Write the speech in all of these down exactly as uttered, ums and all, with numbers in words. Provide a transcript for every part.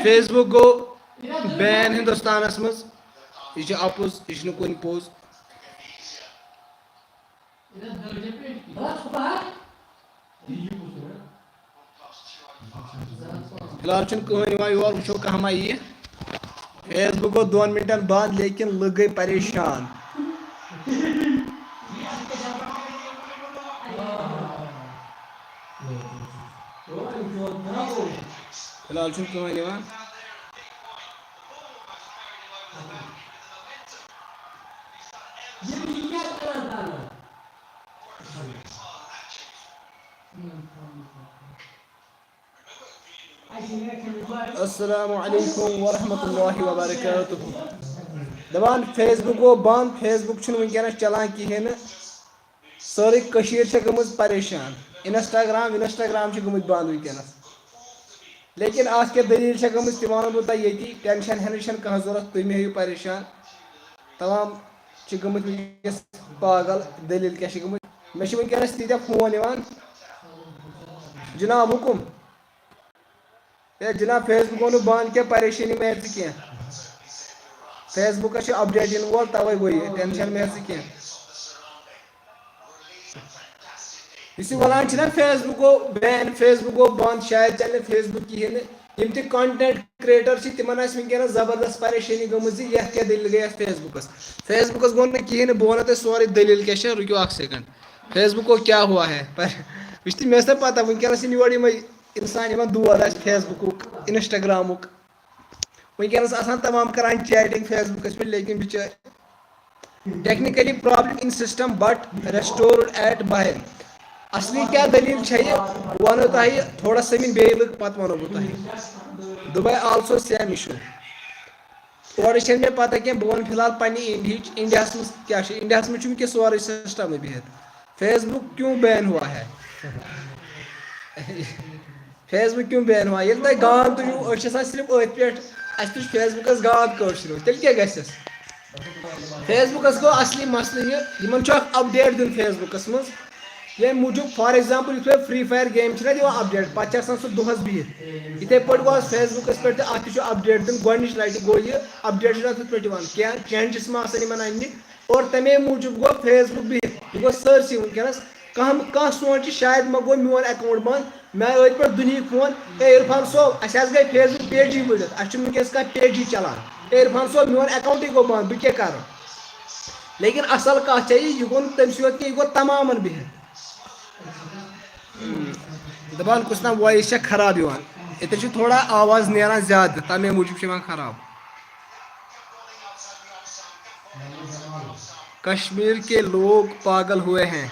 Face book گوٚو بین ہِندُستانَس منٛز۔ یہِ چھُ اَپُز، یہِ چھُنہٕ کُنہِ پوٚز۔ فی الحال چھُنہٕ کٕہٕنۍ یِوان یور، وٕچھو کانٛہہ ما یِیہِ۔ فیس بُک گوٚو دۄن مِنٹَن بنٛد، لیکن لُکھ گٔے پریشان۔ فی الحال چھُنہٕ کٕہٕنۍ یِوان۔ السلام علیکم ورحمۃ اللہ وبرکاتہ۔ دَپان فیس بُک گوٚو بنٛد، فیس بُک چھُنہٕ وٕنکیٚنَس چلان کِہیٖنۍ نہٕ۔ سٲرٕے کٔشیٖر چھےٚ گٔمٕژ پریشان۔ انسٹاگرام، انسٹاگرام چھِ گٔمٕتۍ بنٛد وٕنکیٚنَس۔ لیکن اَتھ کیٛاہ دٔلیٖل چھےٚ گٔمٕژ، تہِ وَنو بہٕ تۄہہِ ییٚتی۔ ٹٮ۪نشَن ہٮ۪نٕچ چھَنہٕ کانٛہہ ضوٚرَتھ، تُہۍ مہٕ ہیٚیِو پریشان۔ تمام چھِ گٔمٕتۍ وٕنکیٚس پاگل، دٔلیٖل کیٛاہ چھِ گٔمٕتۍ؟ مےٚ چھِ وٕنکیٚنَس تیٖتیٛاہ فون یِوان۔ جِناب حُکُم۔ ہے جِناب، فیس بُک گوٚو نہٕ بنٛد کینٛہہ، پریشٲنی مہ ہےٚ ژٕ کینٛہہ۔ فیس بُکَس چھِ اَپڈیٹ یِنہٕ وول، تَوَے گوٚو یہِ، ٹٮ۪نشَن مہ ہےٚ ژٕ کینٛہہ۔ یُس یہِ وَنان چھِنہ فیس بُک گوٚو بین، فیس بُک گوٚو بنٛد، شاید چَلہِ نہٕ فیس بُک کِہیٖنۍ نہٕ۔ یِم تہِ کانٹینٹ کریٹر چھِ، تِمَن آسہِ وٕنکیٚنَس زبردست پریشٲنی گٔمٕژ زِ یَتھ کیٛاہ دٔلیٖل گٔے یَتھ فیس بُکَس۔ فیس بُکَس گوٚو نہٕ کِہیٖنۍ نہٕ، بہٕ وَنو تۄہہِ سورُے دٔلیٖل کیٛاہ چھےٚ، رُکِو اَکھ سیکنڈ۔ فیس بُک کو کیا ہوا ہے؟ پر وٕچھ تہٕ مےٚ ٲس نہٕ پَتہ، وٕنکیٚنَس یِن یور یِمَے اِنسان، یِمَن دود آسہِ فیس بُکُک، اِنسٹاگرٛامُک۔ وٕنکیٚنَس آسان تمام کَران چیٹِنٛگ فیس بُکَس پٮ۪ٹھ، لیکن بِچٲرۍ technically problem in system but restored at Bahrain. اصلی کیٛاہ دٔلیٖل چھےٚ یہِ؟ بہٕ وَنو تۄہہِ تھوڑا سا، مےٚ بیٚیہِ لُکھ پَتہٕ وَنو بہٕ تۄہہِ۔ Dubai also same issue۔ تورٕ چھَنہٕ مےٚ پَتہ کینٛہہ، بہٕ وَنہٕ فی الحال پنٛنہِ اِنڈیہِچ۔ اِنڈیاہَس منٛز کیٛاہ چھُ؟ اِنڈیاہَس منٛز چھُ وٕنکیٚس سورُے سِسٹَمٕے بِہِتھ۔ فیس بُک کیوں بین ہوا ہے؟ فیس بُک کیوں بین ہوا؟ ییٚلہِ تۄہہِ گانٛد تُجِو، أسۍ چھِ آسان صرف أتھۍ پٮ۪ٹھ، اَسہِ تُج فیس بُکَس گانٛد کٲشرِو، تیٚلہِ کیٛاہ گژھٮ۪س؟ فیس بُکَس گوٚو اَصلی مسلہٕ یہِ، یِمَن چھُ اَکھ اَپڈیٹ دیُن فیس بُکَس منٛز۔ ییٚمہِ موٗجوٗب، فار ایگزامپٕل، یُتھ وۄنۍ فرٛی فایَر گیم چھِنہ دِوان اَپڈیٹ، پَتہٕ چھِ آسان سُہ دۄہَس بِہِتھ۔ یِتھَے پٲٹھۍ گوٚو آز فیس بُکَس پٮ۪ٹھ تہِ، اَتھ تہِ چھُ اَپڈیٹ دیُن۔ گۄڈٕنِچ لَٹہِ گوٚو یہِ، اَپڈیٹ چھُنہٕ اَتھ یِتھ پٲٹھۍ یِوان کینٛہہ، چینجِز ما آسَن یِمَن اَننہِ۔ اور تَمے موٗجوٗب گوٚو فیس بُک بِہِتھ، یہِ گوٚو سٲرسٕے وٕنکیٚنَس۔ کانٛہہ، کانٛہہ سونٛچہِ شاید ما گوٚو میون اکاؤنٹ بنٛد، مےٚ آے أتھۍ پٮ۪ٹھ دُنہِکۍ فون، "اے عرفان صٲب، اَسہِ حظ گٔے فیس بُک پیجی بٔڈِتھ، اَسہِ چھُنہٕ وٕنکیٚس کانٛہہ پیجی چلان۔ اے عرفان صٲب، میون اکاؤنٹٕے گوٚو بنٛد، بہٕ کیٛاہ کَرٕ؟" لیکن اصل کتھ چھےٚ یہِ، یہِ گوٚو نہٕ تٔمسٕے یوت کینٛہہ، یہِ گوٚو تمامن بِہِتھ۔ دپان کُس تام وایِس چھےٚ خراب یِوان، ییٚتٮ۪تھ چھِ تھوڑا آواز نیران زیادٕ، تمے موٗجوٗب چھِ یِوان خراب۔ کشمیر کے لوگ پاگل ہوئے ہیں۔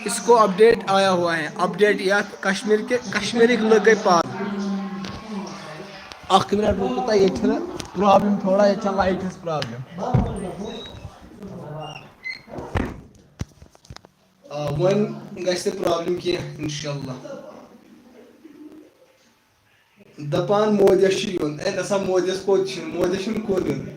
اس کو اپڈیٹ آیا ہوا ہے، اپڈیٹ یتھ کشمیر کے، کشمیرٕکۍ لُکھ گٔے پاگل۔ اکھ منٹ رُکِو تُہۍ، ییٚتہِ چھِ پرابلم تھوڑا، ییٚتہِ چھےٚ لایٹہِ ہٕنٛز پرابلم۔ آ، وۄنۍ گژھِ نہٕ پرابلم کینٛہہ، انشاءاللہ۔ دپان مودیس چھُ یُن۔ اے، نسا مودیس کوٚت چھُ یُن؟ مودیس چھُنہٕ کُن یُن۔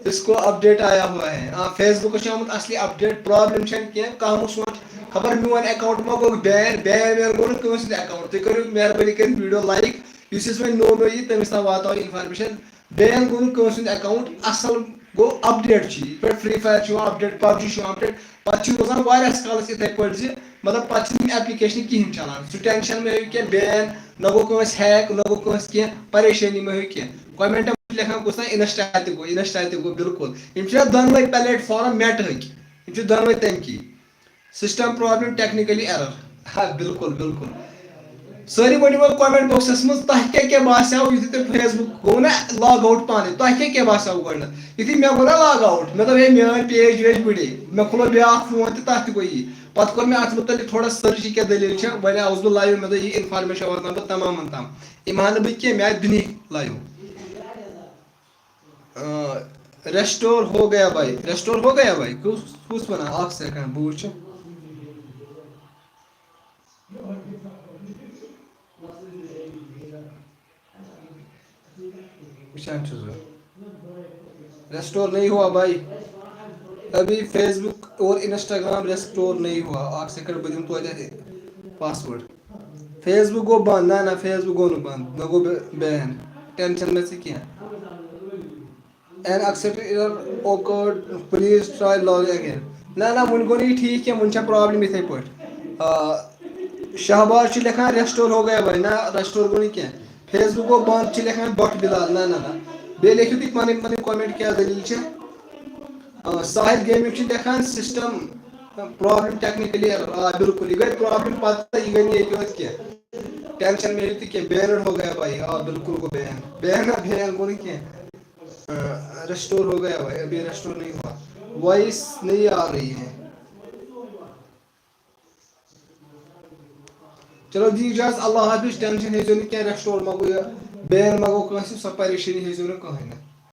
اس کو اپڈیٹ آیا ہوا ہے۔ آ، فیس بُکس چھُ آمُت اصلی اپڈیٹ، پرابلم چھَنہٕ کینٛہہ۔ کانٛہہ مہ سونٛچ، خبر میون اکاؤنٹ ما گوٚو بین۔ بین وین گوٚو نہٕ کٲنٛسہِ ہُنٛد اکاؤنٹ۔ تُہۍ کٔرِو مہربٲنی کٔرِتھ ویڈیو لایک، یُس یُس وۄنۍ نوٚو نوٚو یی، تٔمِس تام واتناو انفارمیشن۔ بین گوٚو نہٕ کٲنٛسہِ ہُنٛد اکاؤنٹ، اصل گوٚو اپڈیٹ چھُ یہِ۔ یِتھ پٲٹھۍ فرٛی فایَر چھُ یِوان اپڈیٹ، پب جی چھُ یِوان اپڈیٹ، پتہٕ چھُ روزان واریاہس کالس یِتھے پٲٹھۍ زِ مطلب، پتہٕ چھِنہٕ یِم ایپلیکیشنہٕ کِہینۍ چلان۔ سُہ ٹینشن مہ ہیٚیِو کینٛہہ، بین نہ گوٚو کٲنٛسہِ ہیک، نہ گوٚو کٲنٛسہِ کینٛہہ، پریشٲنی مہ ہیٚیِو کینٛہہ۔ کمنٹن منٛز چھِ لیکھان کُس تام انسٹا تہِ گوٚو، انسٹا تہِ گوٚو، بِلکُل۔ یِم چھِ نا دۄنوَے پلیٹ فارم میٹہٕکۍ، یِم چھِ دۄنوَے تَمہِ کی۔ System problem, technically error. ہا، بِلکُل، بِلکُل۔ سٲری ؤنِو وۄنۍ کمنٹ باکسس منٛز، تۄہہِ کیٛاہ کیٛاہ باسیو یُتھُے تۄہہِ فیس بُک گوٚو نا لاگ آوُٹ پانے، تۄہہِ کیٛاہ کیٛاہ باسیو گۄڈٕنٮ۪تھ؟ یُتھُے مےٚ گوٚو نا لاگ آوُٹ، مےٚ دوٚپ، ہے، میٲنۍ پیج ویج بٕڈے، مےٚ کھُلوو بیٛاکھ فون تہِ، تَتھ تہِ گوٚو یی۔ پتہٕ کوٚر مےٚ اتھ مُتعلق تھوڑا سٔرٕچ، یہِ کیٛاہ دٔلیٖل چھےٚ، وۄنۍ آوُس بہٕ لایِو، مےٚ دوٚپ، یہِ انفارمیشن واتناو بہٕ تمامن تام۔ یِم ہا نہٕ بہٕ کینٛہہ، مےٚ آیہِ دُنہِکۍ لایِو۔ آ، ریسٹور ہو گیا بھائی، ریسٹور ہو گیا بھائی، کُس، کُس وَنان؟ اکھ سیکنڈ، بہٕ وٕچھٕ۔ وٕچھان چھُس بہٕ۔ ریسٹور نہیں ہوا بھائی، ابھی فیس بک اور انسٹاگرام ریسٹور نہیں ہوا۔ اکھ سیکنڈ، بہٕ دِمہٕ توتہِ اَتہِ پاسورڈ۔ فیس بُک گوٚو بنٛد؟ نہ نہ، فیس بُک گوٚو نہٕ بنٛد، نہ گوٚو بین۔ ٹینشن مہ ژٕ کینٛہہ۔ An accept error occurred, please try log again. نہ نہ، وُنہِ گوٚو نہٕ یہِ ٹھیٖک کینٛہہ، وُنہِ چھےٚ پرابلم یِتھے پٲٹھۍ۔ آ، شہباز چھُ لیکھان ریسٹور ہو گیا بھائی، نہ ریسٹور گوٚو نہٕ کینٛہہ۔ فیس بُک گوٚو بنٛد چھِ لیکھان بٹ بلال، نہ نہ نہ۔ بیٚیہِ لیکھِو تُہۍ پنٕنۍ پنٕنۍ کمنٹ کیٛاہ دٔلیٖل چھِ۔ آ، ساحل گیمنگ چھِ لیکھان سسٹم پرابلم، ٹیکنیکلی ایرر۔ آ بِلکُل، یہِ گٔے پرابلم پتہٕ، یہِ گٔے نہٕ ییٚتہِ یوت کینٛہہ۔ ٹینشن مہ ہیٚیِو تُہۍ کینٛہہ، بینڈ ہو گیا بھائی۔ آ بِلکُل گوٚو بین، بین نہ، بین گوٚو نہٕ کینٛہہ۔ ریسٹور ہو گیا بھائی، ابھی ریسٹور نہیں ہوا، وائس نہیں آ رہی ہے۔ چلو جی اجازت، اللہ حافظ۔ ٹینشن ہیٚزیو نہٕ کینٛہہ، ریسٹور ما گوٚو یا بین ما گوٚو کٲنٛسہِ، سۄ پریشٲنی ہیٚزیو نہٕ کٕہٕنۍ نہٕ۔